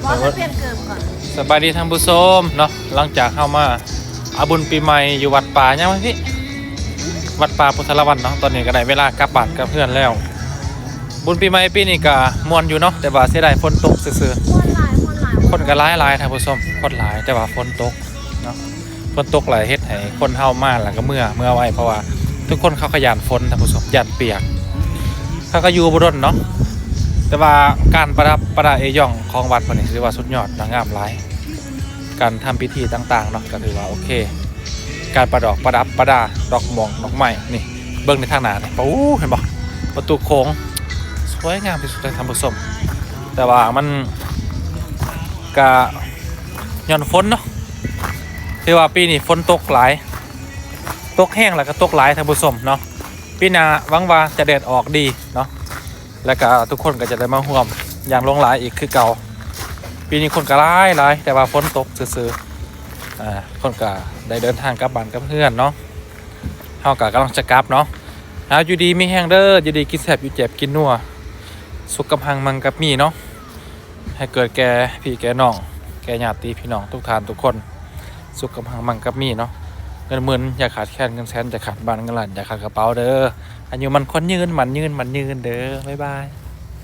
ບໍ່ ໃຫ້ປ່ຽນເກີບກ່ອນ. ສະບາຍດີທ່ານຜູ້ຊົມເນາະ, ຫຼັງຈາກເຮົາມາເອົາບຸນປີໃໝ່ຢູ່ວັດປ່າ ຫຍັງວະພີ່ ວັດປ່າພຸດທະລາວັນເນາະ, ຕອນນີ້ກໍໄດ້ເວລາກັບບ້ານກັບເຮືອນແລ້ວ. ບຸນປີໃໝ່ປີນີ້ກໍມ່ວນຢູ່ເນາະ, ແຕ່ວ່າເສຍດາຍຝົນຕົກຊື່ໆ. ຄົນຫຼາຍ ຄົນຫຼາຍ ຄົນກໍຫຼາຍໆ ທ່ານຜູ້ຊົມ, ຄົນຫຼາຍ ແຕ່ວ່າຝົນຕົກເນາະ. ຝົນຕົກຫຼາຍເຮັດໃຫ້ຄົນເຮົາມາແລ້ວກໍເມືອ ເມືອໄວ ເພາະວ່າທຸກຄົນເຂົາກໍຢ້ານຝົນ ທ່ານຜູ້ຊົມ, ຢ້ານປຽກ. ເຂົາກໍຢູ່ບໍ່ດົນເນາະ, ແຕ່ວ່າການປະດັບປະດາເອຢອງຂອງວັດເພິ່ນນີ້ຖືວ່າສຸດຍອດເນາະ, ງາມຫຼາຍ. ການທຳພິທີຕ່າງໆເນາະ ກໍຖືວ່າໂອເຄ. ການປະດອກປະດັບປະດາດອກມ່ວງດອກໄມ້ນີ້ ເບິ່ງໃນທາງໜ້ານີ້ ປະອູ້ ເຫັນບໍ່? ປະຕູໂຂງ ສວຍງາມທີ່ສຸດເລີຍທ່ານຜູ້ຊົມ, ແຕ່ວ່າມັນກະຍ້ອນຝົນເນາະ. ຖືວ່າປີນີ້ຝົນຕົກຫຼາຍ ຕົກແຮງ ແລ້ວກໍຕົກຫຼາຍທ່ານຜູ້ຊົມເນາະ. ປີໜ້າຫວັງວ່າຈະແດດອອກດີເນາະ, ແລ້ວກໍທຸກຄົນກໍຈະໄດ້ມາຮ່ວມຢ່າງຫຼວງຫຼາຍອີກຄືເກົ່າ. ປີນີ້ຄົນກໍຫຼາຍໆ ແຕ່ວ່າຝົນຕົກຊື່ໆ. ອ່າ ຄົນກໍໄດ້ເດີນທາງກັບບ້ານກັບເຮືອນເນາະ, ເຮົາກໍກຳລັງຈະກັບເນາະ. ເອົາ ຢູ່ດີມີແຮງເດີ, ຢູ່ດີກິນແຊບ ຢູ່ແຈບກິນນົວ, ສຸກກັບຮັ່ງ ມັ່ງກັບມີເນາະ. ໃຫ້ເກີດແກ່ພີ່ແກ່ນ້ອງ ແກ່ຍາດຕິພີ່ນ້ອງທຸກທ່ານທຸກຄົນ, ສຸກກັບຮັ່ງ ມັ່ງກັບມີເນາະ. ເງິນໝື່ນຢ່າຂາດແຄນ, ເງິນແສນຢ່າຂາດບ້ານ, ເງິນລ້ານຢ່າຂາດກະເປົາເດີ. ອາຍຸໝັ້ນຂວັນຍືນ, ໝັ້ນຍືນ, ໝັ້ນຍືນເດີ. ບາຍບາຍ.